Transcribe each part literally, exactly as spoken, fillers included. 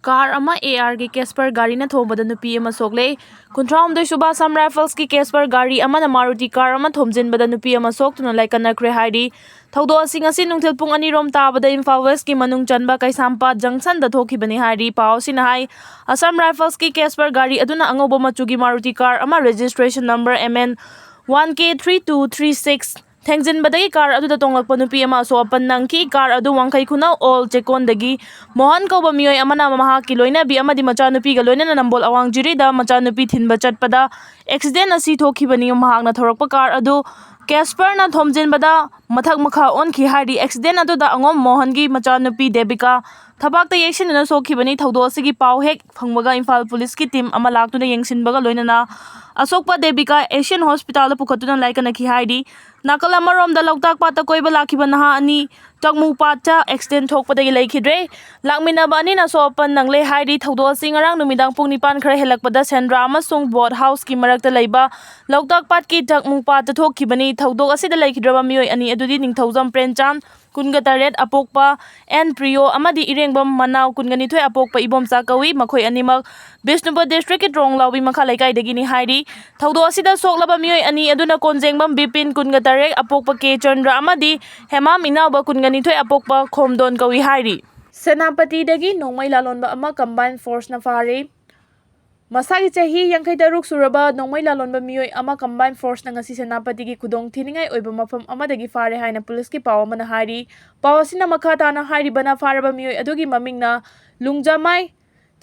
Car ꯑꯃ ꯑꯦ ꯑꯥꯔꯒꯤ ꯀꯦꯁꯄꯔ ꯒꯥꯔꯤꯅ ꯊꯣꯝꯕꯗ ꯅꯨꯄꯤ ꯑꯃ ꯁꯣꯛꯂꯦ꯫ ꯀꯨꯟꯊ꯭ꯔꯥꯍꯨꯝꯗꯣꯏ ꯁꯨꯕ ꯑꯁꯥꯝ ꯔꯥꯏꯐꯜꯁꯀꯤ ꯀꯦꯁꯄꯔ ꯒꯥꯔꯤ ꯑꯃꯅ ꯃꯥꯔꯨꯇꯤ ꯀꯥꯔ ꯑꯃ ꯊꯣꯝꯖꯤꯟꯕꯗ ꯅꯨꯄꯤ ꯑꯃ ꯁꯣꯛꯇꯨꯅ ꯂꯥꯏꯀꯠꯅꯈ꯭ꯔꯦ ꯍꯥꯏꯔꯤ꯫ ꯊꯧꯗꯣꯛ ꯑꯁꯤ ꯉꯁꯤ ꯅꯨꯡꯊꯤꯜ ꯄꯨꯡ ꯑꯅꯤꯔꯣꯝ ꯇꯥꯕꯗ ꯏꯝꯐꯥꯜ ꯋꯦꯁꯀꯤ ꯃꯅꯨꯡ ꯆꯟꯕ ꯀꯩꯁꯥꯝꯄꯥꯠ ꯖꯪꯁꯟꯗ ꯊꯣꯛꯈꯤꯕꯅꯤ ꯍꯥꯏꯔꯤ꯫ ꯄꯥꯎ ꯑꯁꯤꯅ ꯍꯥꯏ, ꯑꯁꯥꯝ ꯔꯥꯏꯐꯜꯁꯀꯤ ꯀꯦꯁꯄꯔ ꯒꯥꯔꯤ ꯑꯗꯨꯅ ꯑꯉꯧꯕ ꯃꯆꯨꯒꯤ ꯃꯥꯔꯨꯇꯤ ꯀꯥꯔ ꯑꯃ registration number M N one K three two three six ꯊꯦꯡꯖꯤꯟꯕꯗꯒꯤ ꯀꯥꯔ ꯑꯗꯨꯗ ꯇꯣꯡꯂꯛꯄ ꯅꯨꯄꯤ ꯑꯃ ꯑꯁꯣꯛ ꯑꯄꯟ ꯅꯪꯈꯤ꯫ ꯀꯥꯔ ꯑꯗꯨ ꯋꯥꯡꯈꯩ ꯈꯨꯅꯧ ꯑꯣꯜ ꯆꯦꯛꯀꯣꯟꯗꯒꯤ ꯃꯣꯍꯟ ꯀꯧꯕ ꯃꯤꯑꯣꯏ ꯑꯃꯅ ꯃꯍꯥꯛꯀꯤ ꯂꯣꯏꯅꯕꯤ ꯑꯃꯗꯤ ꯃꯆꯥꯅꯨꯄꯤꯒ ꯂꯣꯏꯅꯅ ꯅꯝꯕꯣꯜ ꯑꯋꯥꯡ ꯖꯤꯔꯤꯗ ꯃꯆꯥꯅꯨꯄꯤ ꯊꯤꯟꯕ ꯆꯠꯄꯗ ꯑꯦꯛꯁꯤꯗꯦꯟ ꯑꯁꯤ ꯊꯣꯛꯈꯤꯕꯅꯤ꯫ ꯃꯍꯥꯛꯅ ꯊꯧꯔꯛꯄ ꯀꯥꯔ ꯑꯗꯨ ꯀꯦꯁꯄꯔꯅ ꯊꯣꯝꯖꯤꯟꯕꯗ ꯃꯊꯛ ꯃꯈꯥ ꯑꯣꯟꯈꯤ ꯍꯥꯏꯔꯤ꯫ ꯑꯦꯛꯁꯤꯗꯦꯟ ꯑꯗꯨꯗ ꯑꯉꯣꯝ ꯃꯣꯍꯟꯒꯤ ꯃꯆꯥꯅꯨꯄꯤ ꯗꯦꯕꯤꯀꯥ ꯊꯕꯥꯛꯇ ꯌꯩꯁꯤꯟꯗꯨꯅ ꯁꯣꯛꯈꯤꯕꯅꯤ꯫ ꯊꯧꯗꯣꯛ ꯑꯁꯤꯒꯤ ꯄꯥꯎ ꯍꯦꯛ ꯐꯪꯕꯒ ꯏꯝꯐꯥꯜ ꯄꯨꯂꯤꯁꯀꯤ ꯇꯤꯝ ꯑꯃ ꯂꯥꯛꯇꯨꯅ ꯌꯦꯡꯁꯤꯟꯕꯒ ꯂꯣꯏꯅꯅ ꯑꯁꯣꯛꯄ ꯗꯦꯕꯤꯀꯥ ꯑꯦꯁꯤꯌꯥꯟ ꯍꯣꯁꯄꯤꯇꯥꯜꯗ ꯄꯨꯈꯠꯇꯨꯅ ꯂꯥꯏꯀꯠꯅꯈꯤ ꯍꯥꯏꯔꯤ꯫ ꯅꯥꯀꯜ ꯑꯃꯔꯣꯝꯗ ꯂꯣꯛꯇꯥꯛ ꯄꯥꯠꯇ ꯀꯣꯏꯕ ꯂꯥꯛꯈꯤꯕ ꯅꯍꯥ ꯑꯅꯤ ꯇꯛꯃꯨ ꯄꯥꯠꯇ ꯑꯦꯛꯁꯤꯗꯦꯟ ꯊꯣꯛꯄꯗꯒꯤ ꯂꯩꯈꯤꯗ꯭ꯔꯦ꯫ ꯂꯥꯛꯃꯤꯟꯅꯕ ꯑꯅꯤꯅ ꯑꯁꯣꯛ ꯑꯄꯟ ꯅꯪꯂꯦ ꯍꯥꯏꯔꯤ꯫ ꯊꯧꯗꯣꯛ ꯑꯁꯤ ꯉꯔꯥꯡ ꯅꯨꯃꯤꯗꯥꯡ ꯄꯨꯡ ꯅꯤꯄꯥꯟ ꯈꯔ ꯍꯦꯜꯂꯛꯄꯗ ꯁꯦꯟꯗ꯭ꯔꯥ ꯑꯃꯁꯨꯡ ꯕꯣꯠ ꯍꯥꯎꯁꯀꯤ ꯃꯔꯛꯇ ꯂꯩꯕ ꯂꯣꯛꯇꯥꯛ ꯄꯥꯠꯀꯤ ꯇꯛꯃꯨ ꯄꯥꯠꯇ ꯊꯣꯛꯈꯤꯕꯅꯤ꯫ ꯊꯧꯗꯣꯛ ꯑꯁꯤꯗ ꯂꯩꯈꯤꯗ꯭ꯔꯕ ꯃꯤꯑꯣꯏ ꯑꯅꯤ ꯑꯗꯨꯗꯤ ꯅꯤꯡꯊꯧꯖꯝ ꯄ꯭ꯔꯦꯝꯆꯥꯟ, ꯀꯨꯟꯒ ꯇꯔꯦꯠ ꯑꯄꯣꯛꯄ, ꯑꯦꯟ ꯄ꯭ꯔꯤꯌꯣ ꯑꯃꯗꯤ ꯏꯔꯦꯡꯕꯝ ꯃꯅꯥꯎ, ꯀꯨꯟꯒ ꯅꯤꯊꯣꯏ ꯑꯄꯣꯛꯄ ꯏꯕꯣꯝꯆꯥ ꯀꯧꯏ꯫ ꯃꯈꯣꯏ ꯑꯅꯤꯃꯛ ꯕꯤꯁꯅꯨꯄꯨꯔ ꯗꯤꯁꯇ꯭ꯔꯤꯛꯀꯤ ꯇ꯭ꯔꯣꯡꯂꯥꯎꯕꯤ ꯃꯈꯥ ꯂꯩꯀꯥꯏꯗꯒꯤꯅꯤ ꯍꯥꯏꯔꯤ꯫ ꯊꯧꯗꯣꯛ ꯑꯁꯤꯗ ꯁꯣꯛꯂꯕ ꯃꯤꯑꯣꯏ ꯑꯅꯤ ꯑꯗꯨꯅ ꯀꯣꯟꯖꯦꯡꯕꯝ ꯕꯤꯄꯤꯟ, ꯀꯨꯟꯒ ꯇꯔꯦꯠ ꯑꯄꯣꯛꯄ ꯀꯦ ꯆꯟꯗ꯭ꯔ ꯑꯃꯗꯤ ꯍꯦꯃꯥꯝ ꯏꯅꯥꯎꯕ, ꯀꯨꯟꯒ ꯅꯤꯊꯣꯏ ꯑꯄꯣꯛꯄ ꯈꯣꯝꯗꯣꯟ ꯀꯧꯏ ꯍꯥꯏꯔꯤ꯫ ꯁꯦꯅꯥꯄꯇꯤꯗꯒꯤ ꯅꯣꯡꯃꯩ ꯂꯥꯂꯣꯟꯕ ꯑꯃ ꯀꯝꯕꯥꯏꯟ ꯐꯣꯔꯁꯅ ꯐꯥꯔꯦ꯫ ꯃꯁꯥꯒꯤ ꯆꯍꯤ ꯌꯥꯡꯈꯩ ꯇꯔꯨꯛ ꯁꯨꯔꯕ ꯅꯣꯡꯃꯩ ꯂꯥꯂꯣꯟꯕ ꯃꯤꯑꯣꯏ ꯑꯃ ꯀꯝꯕꯥꯏꯟ ꯐꯣꯔꯁꯅ ꯉꯁꯤ ꯁꯦꯅꯥꯄꯇꯤꯒꯤ ꯈꯨꯗꯣꯡ ꯊꯤꯅꯤꯡꯉꯥꯏ ꯑꯣꯏꯕ ꯃꯐꯝ ꯑꯃꯗꯒꯤ ꯐꯥꯔꯦ ꯍꯥꯏꯅ ꯄꯨꯂꯤꯁꯀꯤ ꯄꯥꯎ ꯑꯃꯅ ꯍꯥꯏꯔꯤ꯫ ꯄꯥꯎ ꯑꯁꯤꯅ ꯃꯈꯥ ꯇꯥꯅ ꯍꯥꯏꯔꯤꯕꯅ ꯐꯥꯔꯕ ꯃꯤꯑꯣꯏ ꯑꯗꯨꯒꯤ ꯃꯃꯤꯡꯅ ꯂꯨꯡꯖꯥꯃꯥꯏ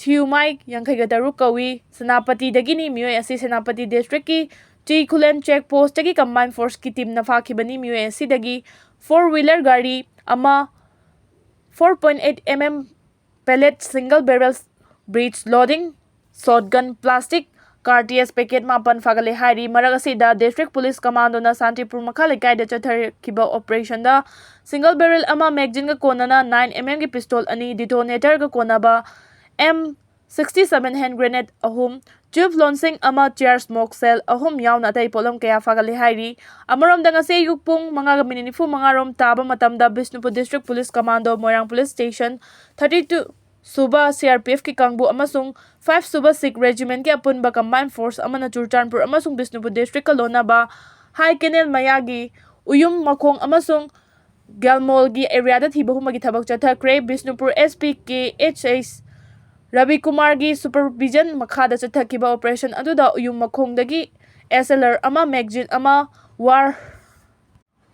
ꯊꯤꯌꯨꯃꯥꯏ, ꯌꯥꯡꯈꯩꯒ ꯇꯔꯨꯛ ꯀꯧꯏ꯫ ꯁꯦꯅꯥꯄꯇꯤꯗꯒꯤꯅꯤ꯫ ꯃꯤꯑꯣꯏ ꯑꯁꯤ ꯁꯦꯅꯥꯄꯇꯤ ꯗꯤꯁꯇ꯭ꯔꯤꯛꯀꯤ ꯆꯤ ꯈꯨꯂꯦꯟ ꯆꯦꯛ ꯄꯣꯁꯇꯒꯤ ꯀꯝꯕꯥꯏꯟ ꯐꯣꯔꯁꯀꯤ ꯇꯤꯝꯅ ꯐꯥꯈꯤꯕꯅꯤ꯫ ꯃꯤꯑꯣꯏ ꯑꯁꯤꯗꯒꯤ ꯐꯣꯔ ꯋꯤꯂꯔ ꯒꯥꯔꯤ ꯑꯃ, four point eight M M pellet, single barrel breech loading shotgun, plastic cartridge packet ꯃꯥꯄꯟ ꯐꯥꯒꯠꯂꯦ ꯍꯥꯏꯔꯤ꯫ ꯃꯔꯛ ꯑꯁꯤꯗ ꯗꯤꯁꯇ꯭ꯔꯤꯛ ꯄꯨꯂꯤꯁ ꯀꯃꯥꯟꯗꯣꯅ ꯁꯥꯟꯇꯤꯄꯨꯔ ꯃꯈꯥ ꯂꯩꯀꯥꯏꯗ ꯆꯠꯊꯈꯤꯕ ꯑꯣꯄꯔꯦꯁꯟꯗ single barrel ꯑꯃ, magazine ꯒ ꯀꯣꯟꯅꯅ nine M M ꯒꯤ pistol ꯑꯅꯤ, detonator ꯒ ꯀꯣꯟꯅꯕ M sixty seven hand grenade ꯑꯍꯨꯝ, tube launching ꯑꯃ, chain smoke shell ꯑꯍꯨꯝ ꯌꯥꯎꯅ ꯑꯇꯩ ꯄꯣꯠꯂꯝ ꯀꯌꯥ ꯐꯥꯒꯠꯂꯦ ꯍꯥꯏꯔꯤ꯫ ꯑꯃꯔꯣꯝꯗ ꯉꯁꯤ ꯑꯌꯨꯛ ꯄꯨꯡ ꯃꯉꯥꯒ ꯃꯤꯅꯤꯠ ꯅꯤꯐꯨ ꯃꯉꯥꯔꯣꯝ ꯇꯥꯕ ꯃꯇꯝꯗ ꯕꯤꯁꯅꯨꯄꯨꯔ ꯗꯤꯁꯇ꯭ꯔꯤꯛ ꯄꯨꯂꯤꯁ ꯀꯃꯥꯟꯗꯣ ꯃꯣꯏꯔꯥꯡ ꯄꯨꯂꯤꯁ ꯁ꯭ꯇꯦꯁꯟ thirty two ꯁꯨꯕ ꯁꯤ ꯑꯥꯔ ꯄꯤ ꯑꯦꯐꯀꯤ ꯀꯥꯡꯕꯨ ꯑꯃꯁꯨꯡ ꯐꯥꯏꯚ ꯁꯨꯕ ꯁꯤꯈ ꯔꯦꯖꯤꯃꯦꯟꯠꯀꯤ ꯑꯄꯨꯟꯕ ꯀꯝꯕꯥꯏꯟ ꯐꯣꯔꯁ ꯑꯃꯅ ꯆꯨꯔꯆꯥꯟꯄꯨꯔ ꯑꯃꯁꯨꯡ ꯕꯤꯁꯅꯨꯄꯨꯔ ꯗꯤꯁꯇ꯭ꯔꯤꯛꯀ ꯂꯣꯟꯅꯕ ꯍꯥꯏ ꯀꯦꯅꯦꯜ ꯃꯌꯥꯒꯤ ꯎꯌꯨꯝ ꯃꯈꯣꯡ ꯑꯃꯁꯨꯡ ꯒ꯭ꯌꯥꯜꯃꯣꯜꯒꯤ ꯑꯦꯔꯤꯌꯥꯗ ꯊꯤꯕ ꯍꯨꯝꯕꯒꯤ ꯊꯕꯛ ꯆꯠꯊꯈ꯭ꯔꯦ꯫ Bishnupur S P K H H ꯔꯕꯤꯀꯨꯃꯥꯔꯒꯤ ꯁꯨꯄꯔꯚꯤꯖꯟ ꯃꯈꯥꯗ ꯆꯠꯊꯈꯤꯕ ꯑꯣꯄꯔꯦꯁꯟ ꯑꯗꯨꯗ ꯎꯌꯨꯝ ꯃꯈꯣꯡꯗꯒꯤ ꯑꯦꯁ ꯑꯦꯜ ꯑꯥꯔ ꯑꯃ, ꯃꯦꯒꯖꯤꯟ ꯑꯃ, ꯋꯥꯔ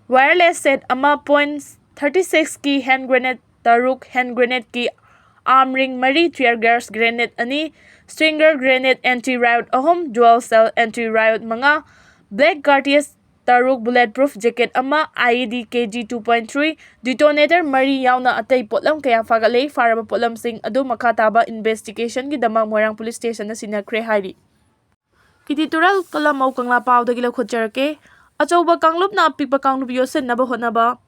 ꯋꯥꯌꯔꯂꯦꯁ ꯁꯦꯠ ꯑꯃ, ꯄꯣꯏꯟꯠ ꯊꯥꯔꯇꯤ ꯁꯤꯛꯁꯀꯤ ꯍꯦꯟ ꯒ꯭ꯔꯦꯅꯦꯗ ꯇꯔꯨꯛ, ꯍꯦꯟ ꯒ꯭ꯔꯦꯅꯦꯗꯀꯤ ꯑꯥꯔꯝ ꯔꯤꯡ ꯃꯔꯤ, ꯇꯤꯌꯔ ꯒ꯭ꯌꯥꯁ ꯒ꯭ꯔꯦꯅꯦꯗ ꯑꯅꯤ, ꯁ꯭ꯇꯤꯡꯒꯔ ꯒ꯭ꯔꯦꯅꯦꯗ ꯑꯦꯟꯇꯤ ꯔꯥꯏꯌꯣꯠ ꯑꯍꯨꯝ, ꯗ꯭ꯌꯨꯑꯦꯜ ꯁꯦꯜ ꯑꯦꯟꯇꯤ ꯔꯥꯏꯌꯣꯠ ꯃꯉꯥ, ꯕ꯭ꯂꯦꯛ ꯀꯥꯔꯇ꯭ꯔꯤꯖ ꯇꯔꯨꯛ, ꯕꯨꯂꯦꯠ ꯄ꯭ꯔꯨꯐ ꯖꯦꯀꯦꯠ ꯑꯃ, I E D K G two point three, detonator ꯃꯔꯤ ꯌꯥꯎꯅ ꯑꯇꯩ ꯄꯣꯠꯂꯝ ꯀꯌꯥ ꯐꯥꯒꯠꯂꯦ꯫ ꯐꯥꯔꯕ ꯄꯣꯠꯂꯝꯁꯤꯡ ꯑꯗꯨ ꯃꯈꯥ ꯇꯥꯕ ꯏꯟꯚꯦꯁꯇꯤꯒꯦꯁꯟꯒꯤꯗꯃꯛ ꯃꯣꯏꯔꯥꯡ ꯄꯨꯂꯤꯁ ꯁ꯭ꯇꯦꯁꯟꯗ ꯁꯤꯟꯅꯈ꯭ꯔꯦ ꯍꯥꯏꯔꯤ꯫ ꯀꯤꯇꯤ ꯇꯨꯔꯦꯜ ꯀꯂꯝꯃꯧ ꯀꯪꯂꯥ ꯄꯥꯎꯗꯒꯤ ꯂꯧꯈꯠꯆꯔꯛꯀꯦ꯫ ꯑꯆꯧꯕ ꯀꯥꯡꯂꯨꯞꯅ ꯑꯄꯤꯛꯄ ꯀꯥꯡꯂꯨꯞ ꯌꯣꯠꯁꯤꯟꯅꯕ ꯍꯣꯠꯅꯕ꯫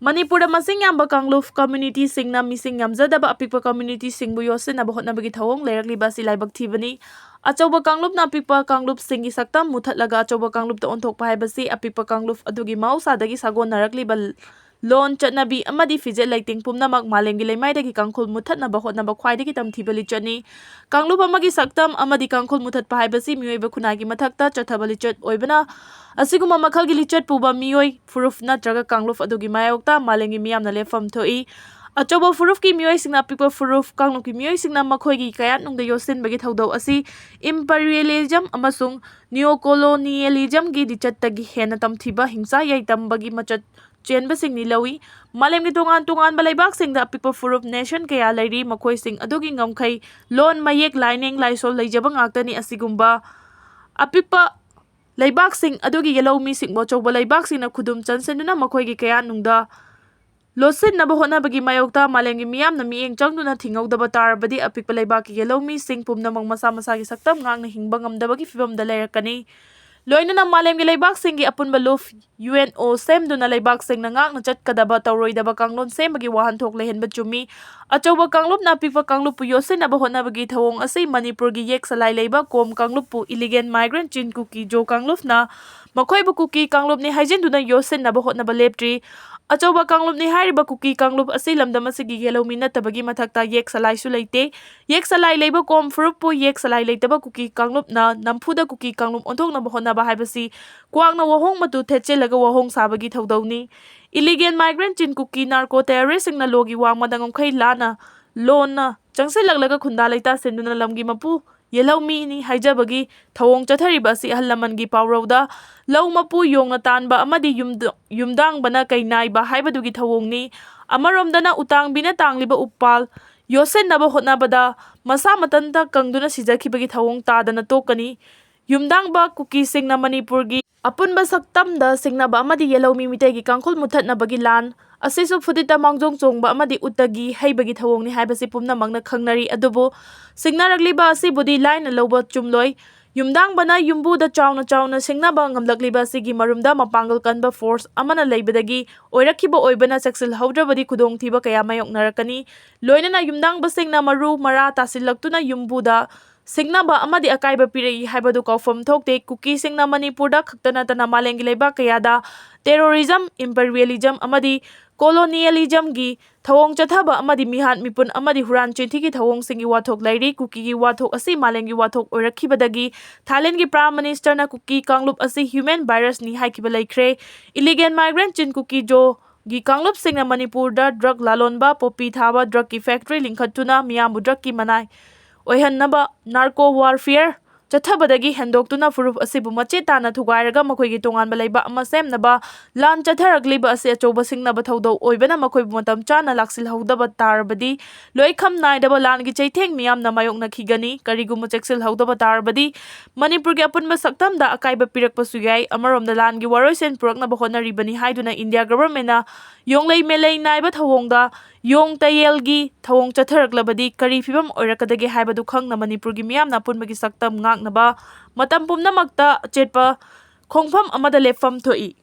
ꯃꯅꯤꯄꯨꯔꯗ ꯃꯁꯤꯡ ꯌꯥꯝꯕ ꯀꯥꯡꯂꯨꯞ ꯀꯝꯃ꯭ꯌꯨꯅꯤꯇꯤꯁꯤꯡꯅ ꯃꯤꯁꯤꯡ ꯌꯥꯝꯖꯗꯕ ꯑꯄꯤꯛꯄ ꯀꯝꯃ꯭ꯌꯨꯅꯤꯇꯤꯁꯤꯡꯕꯨ ꯌꯣꯠꯁꯤꯟꯅꯕ ꯍꯣꯠꯅꯕꯒꯤ ꯊꯧꯑꯣꯡ ꯂꯩꯔꯛꯂꯤꯕ ꯑꯁꯤ ꯂꯥꯏꯕꯛ ꯊꯤꯕꯅꯤ꯫ ꯑꯆꯧꯕ ꯀꯥꯡꯂꯨꯞꯅ ꯑꯄꯤꯛꯄ ꯀꯥꯡꯂꯨꯞꯁꯤꯡꯒꯤ ꯁꯛꯇꯝ ꯃꯨꯊꯠꯂꯒ ꯑꯆꯧꯕ ꯀꯥꯡꯂꯨꯞꯇ ꯑꯣꯟꯊꯣꯛꯄ ꯍꯥꯏꯕꯁꯤ ꯑꯄꯤꯛꯄ ꯀꯥꯡꯂꯨꯞ ꯑꯗꯨꯒꯤ ꯃꯍꯧꯁꯥꯗꯒꯤ ꯁꯥꯒꯣꯟꯅꯔꯛꯂꯤꯕ ꯂꯣꯟ, ꯆꯠꯅꯕꯤ ꯑꯃꯗꯤ ꯐꯤꯖꯦꯠ ꯂꯩꯇꯦꯡ ꯄꯨꯝꯅꯃꯛ ꯃꯥꯂꯦꯝꯒꯤ ꯂꯩꯃꯥꯏꯗꯒꯤ ꯀꯥꯡꯈꯨꯜ ꯃꯨꯊꯠꯅꯕ ꯍꯣꯠꯅꯕ ꯈ꯭ꯋꯥꯏꯗꯒꯤ ꯇꯝꯊꯤꯕ ꯂꯤꯆꯠꯅꯤ꯫ ꯀꯥꯡꯂꯨꯞ ꯑꯃꯒꯤ ꯁꯛꯇꯝ ꯑꯃꯗꯤ ꯀꯥꯡꯈꯨꯜ ꯃꯨꯊꯠꯄ ꯍꯥꯏꯕꯁꯤ ꯃꯤꯑꯣꯏꯕ ꯈꯨꯟꯅꯥꯏꯒꯤ ꯃꯊꯛꯇ ꯆꯠꯊꯕ ꯂꯤꯆꯠ ꯑꯣꯏꯕꯅ, ꯑꯁꯤꯒꯨꯝꯕ ꯃꯈꯜꯒꯤ ꯂꯤꯆꯠ ꯄꯨꯕ ꯃꯤꯑꯣꯏ, ꯐꯨꯔꯨꯞ ꯅꯠꯇ꯭ꯔꯒ ꯀꯥꯡꯂꯨꯞ ꯑꯗꯨꯒꯤ ꯃꯥꯌꯣꯛꯇ ꯃꯥꯂꯦꯝꯒꯤ ꯃꯤꯌꯥꯝꯅ ꯂꯦꯞꯐꯝ ꯊꯣꯛꯏ꯫ ꯑꯆꯧꯕ ꯐꯨꯔꯨꯞꯀꯤ ꯃꯤꯑꯣꯏꯁꯤꯡꯅ ꯑꯄꯤꯛꯄ ꯐꯨꯔꯨꯞ ꯀꯥꯡꯂꯨꯞꯀꯤ ꯃꯤꯑꯣꯏꯁꯤꯡꯅ ꯃꯈꯣꯏꯒꯤ ꯀꯌꯥꯠꯅꯨꯡꯗ ꯌꯣꯠꯁꯤꯟꯕꯒꯤ ꯊꯧꯗꯧ ꯑꯁꯤ ꯏꯝꯄꯔꯤꯌꯦꯂꯤꯖꯝ ꯑꯃꯁꯨꯡ ꯅꯤꯑꯣꯀꯣꯂꯣꯅꯤꯌꯦꯂꯤꯖꯝꯒꯤ ꯂꯤꯆꯠꯇꯒꯤ ꯍꯦꯟꯅ ꯇꯝꯊꯤꯕ ꯍꯤꯡꯁꯥ ꯌꯥꯏꯇꯝꯕꯒꯤ ꯃꯆꯠ ꯆꯦꯟꯕꯁꯤꯡꯅꯤ ꯂꯧꯏ꯫ ꯃꯥꯂꯦꯝꯒꯤ ꯇꯣꯉꯥꯟ ꯇꯣꯉꯥꯟꯕ ꯂꯩꯕꯥꯛꯁꯤꯡꯗ ꯑꯄꯤꯛꯄ ꯐꯨꯔꯨꯞ ꯅꯦꯁꯟ ꯀꯌꯥ ꯂꯩꯔꯤ꯫ ꯃꯈꯣꯏꯁꯤꯡ ꯑꯗꯨꯒꯤ ꯉꯝꯈꯩ, ꯂꯣꯟ, ꯃꯌꯦꯛ, ꯂꯥꯏꯅꯤꯡ, ꯂꯥꯏꯁꯣꯜ ꯂꯩꯖꯕ ꯉꯥꯛꯇꯅꯤ꯫ ꯑꯁꯤꯒꯨꯝꯕ ꯑꯄꯤꯛꯄ ꯂꯩꯕꯥꯛꯁꯤꯡ ꯑꯗꯨꯒꯤ ꯌꯦꯜꯍꯧꯃꯤꯁꯤꯡꯕꯨ ꯑꯆꯧꯕ ꯂꯩꯕꯥꯛꯁꯤꯡꯅ ꯈꯨꯗꯨꯝ ꯆꯟꯁꯤꯟꯗꯨꯅ ꯃꯈꯣꯏꯒꯤ ꯀꯌꯥꯠꯅꯨꯡꯗ ꯂꯣꯠꯁꯤꯟꯅꯕ ꯍꯣꯠꯅꯕꯒꯤ ꯃꯥꯌꯣꯛꯇ ꯃꯥꯂꯦꯝꯒꯤ ꯃꯤꯌꯥꯝꯅ ꯃꯤꯠꯌꯦꯡ ꯆꯪꯗꯨꯅ ꯊꯤꯡꯍꯧꯗꯕ ꯇꯥꯔꯕꯗꯤ, ꯑꯄꯤꯛꯄ ꯂꯩꯕꯥꯛꯀꯤ ꯌꯦꯜꯍꯧꯃꯤꯁꯤꯡ ꯄꯨꯝꯅꯃꯛ ꯃꯁꯥ ꯃꯁꯥꯒꯤ ꯁꯛꯇꯝ ꯉꯥꯛꯅ ꯍꯤꯡꯕ ꯉꯝꯗꯕꯒꯤ ꯐꯤꯕꯝꯗ ꯂꯩꯔꯛꯀꯅꯤ꯫ ꯂꯣꯏꯅꯅ ꯃꯥꯂꯦꯝꯒꯤ ꯂꯩꯕꯥꯛꯁꯤꯡꯒꯤ ꯑꯄꯨꯟꯕ ꯂꯨꯞ, ꯌꯨ ꯑꯦꯟ ꯑꯣ, ꯁꯦꯝꯗꯨꯅ ꯂꯩꯕꯥꯛꯁꯤꯡꯅ ꯉꯥꯛꯅ ꯆꯠꯀꯗꯕ ꯇꯧꯔꯣꯏꯗꯕ ꯀꯥꯡꯂꯣꯟ ꯁꯦꯝꯕꯒꯤ ꯋꯥꯍꯟꯊꯣꯛ ꯂꯩꯍꯟꯕ ꯆꯨꯝꯃꯤ꯫ ꯑꯆꯧꯕ ꯀꯥꯡꯂꯨꯞꯅ ꯑꯄꯤꯛꯄ ꯀꯥꯡꯂꯨꯞꯄꯨ ꯌꯣꯠꯁꯤꯟꯅꯕ ꯍꯣꯠꯅꯕꯒꯤ ꯊꯧꯑꯣꯡ ꯑꯁꯤ ꯃꯅꯤꯄꯨꯔꯒꯤ ꯌꯦꯛ ꯁꯂꯥꯏ ꯂꯩꯕ ꯀꯣꯝ ꯀꯥꯡꯂꯨꯞꯄꯨ ꯏꯂꯤꯒꯦꯟ ꯃꯥꯏꯒ꯭ꯔꯦꯟ ꯆꯤꯟ ꯀꯨꯀꯤ ꯖꯣ ꯀꯥꯡꯂꯨꯞꯅ ꯃꯈꯣꯏꯕꯨ ꯀꯨꯀꯤ ꯀꯥꯡꯂꯨꯞꯅꯤ ꯍꯥꯏꯖꯤꯟꯗꯨꯅ ꯌꯣꯠꯁꯤꯟꯅꯕ ꯍꯣꯠꯅꯕ ꯂꯦꯞꯇ꯭ꯔꯤ꯫ ꯑꯆꯧꯕ ꯀꯥꯡꯂꯨꯞꯅꯤ ꯍꯥꯏꯔꯤꯕ ꯀꯨꯀꯤ ꯀꯥꯡꯂꯨꯞ ꯑꯁꯤ ꯂꯝꯗꯝ ꯑꯁꯤꯒꯤ ꯌꯦꯜꯍꯧꯃꯤ ꯅꯠꯇꯕꯒꯤ ꯃꯊꯛꯇ ꯌꯦꯛ ꯁꯂꯥꯏꯁꯨ ꯂꯩꯇꯦ꯫ ꯌꯦꯛ ꯁꯂꯥꯏ ꯂꯩꯕ ꯀꯣꯝ ꯐꯨꯔꯨꯞꯄꯨ ꯌꯦꯛ ꯁꯂꯥꯏ ꯂꯩꯇꯕ ꯀꯨꯀꯤ ꯀꯥꯡꯂꯨꯞꯅ ꯅꯝꯐꯨꯗ ꯀꯨꯀꯤ ꯀꯥꯡꯂꯨꯞ ꯑꯣꯟꯊꯣꯛꯅꯕ ꯍꯣꯠꯅꯕ ꯍꯥꯏꯕꯁꯤ ꯀ꯭ꯋꯥꯛꯅ ꯋꯥꯍꯣꯡ ꯃꯇꯨ ꯊꯦꯠꯆꯤꯜꯂꯒ ꯋꯥꯍꯣꯡ ꯁꯥꯕꯒꯤ ꯊꯧꯗꯧꯅꯤ꯫ Illegal migrant ꯆꯤꯟ ꯀꯨꯀꯤ narco terroristꯁꯤꯡꯅ ꯂꯣꯒꯤ ꯋꯥꯡꯃꯗ ꯉꯝꯈꯩ ꯂꯥꯟꯅ ꯂꯣꯟꯅ ꯆꯪꯁꯤꯜꯂꯛꯂꯒ ꯈꯨꯟꯗꯥ ꯂꯩꯇꯥ ꯁꯦꯝꯗꯨꯅ ꯂꯝꯒꯤ ꯃꯄꯨ ꯌꯦꯜꯍꯧꯃꯤꯅꯤ ꯍꯥꯏꯖꯕꯒꯤ ꯊꯧꯑꯣꯡ ꯆꯠꯊꯔꯤꯕ ꯑꯁꯤ ꯑꯍꯜ ꯂꯃꯟꯒꯤ ꯄꯥꯎꯔꯧꯗ ꯂꯧ ꯃꯄꯨ ꯌꯣꯡꯅ ꯇꯥꯟꯕ ꯑꯃꯗꯤ ꯌꯨꯝꯗ-, ꯌꯨꯝꯗꯥꯡꯕꯅ ꯀꯩ ꯅꯥꯏꯕ ꯍꯥꯏꯕꯗꯨꯒꯤ ꯊꯧꯑꯣꯡꯅꯤ꯫ ꯑꯃꯔꯣꯝꯗꯅ ꯎꯇꯥꯡꯕꯤꯅ ꯇꯥꯡꯂꯤꯕ ꯎꯄꯥꯜ ꯌꯣꯠꯁꯤꯟꯅꯕ ꯍꯣꯠꯅꯕꯗ ꯃꯁꯥ ꯃꯊꯟꯇ ꯀꯪꯗꯨꯅ ꯁꯤꯖꯈꯤꯕꯒꯤ ꯊꯧꯑꯣꯡ ꯇꯥꯗꯅ ꯇꯣꯛꯀꯅꯤ꯫ ꯌꯨꯝꯗꯥꯡꯕ ꯀꯨꯀꯤꯁꯤꯡꯅ ꯃꯅꯤꯄꯨꯔꯒꯤ ꯑꯄꯨꯟꯕ ꯁꯛꯇꯝꯗ ꯁꯤꯡꯅꯕ ꯑꯃꯗꯤ ꯌꯦꯜꯍꯧꯃꯤ ꯃꯤꯇꯩꯒꯤ ꯀꯥꯡꯈꯨꯜ ꯃꯨꯠꯊꯠꯅꯕꯒꯤ ꯂꯥꯟ ꯑꯁꯤꯁꯨ ꯐꯨꯗꯤꯠꯇ ꯃꯥꯡꯖꯣꯡ ꯆꯣꯡꯕ ꯑꯃꯗꯤ ꯎꯠꯇꯒꯤ ꯍꯩꯕꯒꯤ ꯊꯧꯑꯣꯡꯅꯤ ꯍꯥꯏꯕꯁꯤ ꯄꯨꯝꯅꯃꯛꯅ ꯈꯪꯅꯔꯤ꯫ ꯑꯗꯨꯕꯨ ꯁꯤꯡꯅꯔꯛꯂꯤꯕ ꯑꯁꯤꯕꯨꯗꯤ ꯂꯥꯏꯅ ꯂꯧꯕ ꯆꯨꯝꯂꯣꯏ꯫ ꯌꯨꯝꯗꯥꯡꯕꯅ ꯌꯨꯝꯕꯨꯗ ꯆꯥꯎꯅ ꯆꯥꯎꯅ ꯁꯤꯡꯅꯕ ꯉꯝꯂꯛꯂꯤꯕ ꯑꯁꯤꯒꯤ ꯃꯔꯨꯝꯗ ꯃꯄꯥꯡꯒꯜ ꯀꯟꯕ force ꯑꯃꯅ ꯂꯩꯕꯗꯒꯤ ꯑꯣꯏꯔꯛꯈꯤꯕ ꯑꯣꯏꯕꯅ ꯆꯦꯛꯁꯤꯜꯍꯧꯗ꯭ꯔꯕꯗꯤ ꯈꯨꯗꯣꯡꯊꯤꯕ ꯀꯌꯥ ꯃꯥꯌꯣꯛꯅꯔꯛꯀꯅꯤ꯫ ꯂꯣꯏꯅꯅ ꯌꯨꯝꯗꯥꯡꯕꯁꯤꯡꯅ ꯃꯔꯨ ꯃꯔꯥ ꯇꯥꯁꯤꯜꯂꯛꯇꯨꯅ ꯌꯨꯝꯕꯨꯗ ꯁꯤꯡꯅꯕ ꯑꯃꯗꯤ ꯑꯀꯥꯏꯕ ꯄꯤꯔꯛꯏ ꯍꯥꯏꯕꯗꯨ ꯀꯥꯎꯐꯝ ꯊꯣꯛꯇꯦ꯫ ꯀꯨꯀꯤꯁꯤꯡꯅ ꯃꯅꯤꯄꯨꯔꯗ ꯈꯛꯇ ꯅꯠꯇꯅ ꯃꯥꯂꯦꯝꯒꯤ ꯂꯩꯕꯥꯛ ꯀꯌꯥꯗ terrorism, imperialism ꯑꯃꯗꯤ colonialismꯒꯤ ꯊꯧꯑꯣꯡ ꯆꯠꯊꯕ ꯑꯃꯗꯤ ꯃꯤꯍꯥꯠ ꯃꯤꯄꯨꯟ ꯑꯃꯗꯤ ꯍꯨꯔꯥꯟ ꯆꯤꯟꯊꯤꯒꯤ ꯊꯧꯑꯣꯡꯁꯤꯡꯒꯤ ꯋꯥꯊꯣꯛ ꯂꯩꯔꯤ꯫ ꯀꯨꯀꯤꯒꯤ ꯋꯥꯊꯣꯛ ꯑꯁꯤ ꯃꯥꯂꯦꯝꯒꯤ ꯋꯥꯊꯣꯛ ꯑꯣꯏꯔꯛꯈꯤꯕꯗꯒꯤ ꯊꯥꯏꯂꯦꯟꯒꯤ Prime Ministerꯅ ꯀꯨꯀꯤ ꯀꯥꯡꯂꯨꯞ ꯑꯁꯤ human virusꯅꯤ ꯍꯥꯏꯈꯤꯕ ꯂꯩꯈ꯭ꯔꯦ꯫ Illegal migrant ꯆꯤꯟ ꯀꯨꯀꯤ ꯖꯣꯒꯤ ꯀꯥꯡꯂꯨꯞꯁꯤꯡꯅ ꯃꯅꯤꯄꯨꯔꯗ drug ꯂꯥꯂꯣꯟꯕ, poppy ꯊꯥꯕ, drugꯀꯤ factory ꯂꯤꯡꯈꯠꯇꯨꯅ ꯃꯤꯌꯥꯝꯕꯨ drugꯀꯤ ꯃꯅꯥꯏ ꯑꯣꯏꯍꯟꯅꯕ narco warfare ꯆꯠꯊꯕꯗꯒꯤ ꯍꯦꯟꯗꯣꯛꯇꯨꯅ ꯐꯨꯔꯨꯞ ꯑꯁꯤꯕꯨ ꯃꯆꯦꯠ ꯇꯥꯅ ꯊꯨꯒꯥꯏꯔꯒ ꯃꯈꯣꯏꯒꯤ ꯇꯣꯉꯥꯟꯕ ꯂꯩꯕꯥꯛ ꯑꯃ ꯁꯦꯝꯅꯕ ꯂꯥꯟ ꯆꯠꯊꯔꯛꯂꯤꯕ ꯑꯁꯤ ꯑꯆꯧꯕ ꯁꯤꯡꯅꯕ ꯊꯧꯗꯧ ꯑꯣꯏꯕꯅ ꯃꯈꯣꯏꯕꯨ ꯃꯇꯝ ꯆꯥꯅ ꯂꯥꯛꯁꯤꯜꯍꯧꯗꯕ ꯇꯥꯔꯕꯗꯤ ꯂꯣꯏꯈꯝ ꯅꯥꯏꯗꯕ ꯂꯥꯟꯒꯤ ꯆꯩꯊꯦꯡ ꯃꯤꯌꯥꯝꯅ ꯃꯥꯌꯣꯛꯅꯈꯤꯒꯅꯤ꯫ ꯀꯔꯤꯒꯨꯝꯕ ꯆꯦꯛꯁꯤꯜꯍꯧꯗꯕ ꯇꯥꯔꯕꯗꯤ ꯃꯅꯤꯄꯨꯔꯒꯤ ꯑꯄꯨꯟꯕ ꯁꯛꯇꯝꯗ ꯑꯀꯥꯏꯕ ꯄꯤꯔꯛꯄꯁꯨ ꯌꯥꯏ꯫ ꯑꯃꯔꯣꯝꯗ ꯂꯥꯟꯒꯤ ꯋꯥꯔꯣꯏꯁꯤꯟ ꯄꯨꯔꯛꯅꯕ ꯍꯣꯠꯅꯔꯤꯕꯅꯤ ꯍꯥꯏꯗꯨꯅ India governmentꯅ ꯌꯣꯡꯂꯩ ꯃꯦꯂꯩ ꯅꯥꯏꯕ ꯊꯧꯑꯣꯡꯗ ꯌꯣꯡ ꯇꯌꯦꯜꯒꯤ ꯊꯧꯑꯣꯡ ꯆꯠꯊꯔꯛꯂꯕꯗꯤ ꯀꯔꯤ ꯐꯤꯕꯝ ꯑꯣꯏꯔꯛꯀꯗꯒꯦ ꯍꯥꯏꯕꯗꯨ ꯈꯪꯅ ꯃꯅꯤꯄꯨꯔꯒꯤ ꯃꯤꯌꯥꯝꯅ ꯑꯄꯨꯟꯕꯒꯤ ꯁꯛꯇꯝ ꯉꯥꯛꯅꯕ ꯃꯇꯝ ꯄꯨꯝꯅꯃꯛꯇ ꯑꯆꯦꯠꯄ ꯈꯣꯡꯐꯝ ꯑꯃꯗ ꯂꯦꯞꯐꯝ ꯊꯣꯛꯏ꯫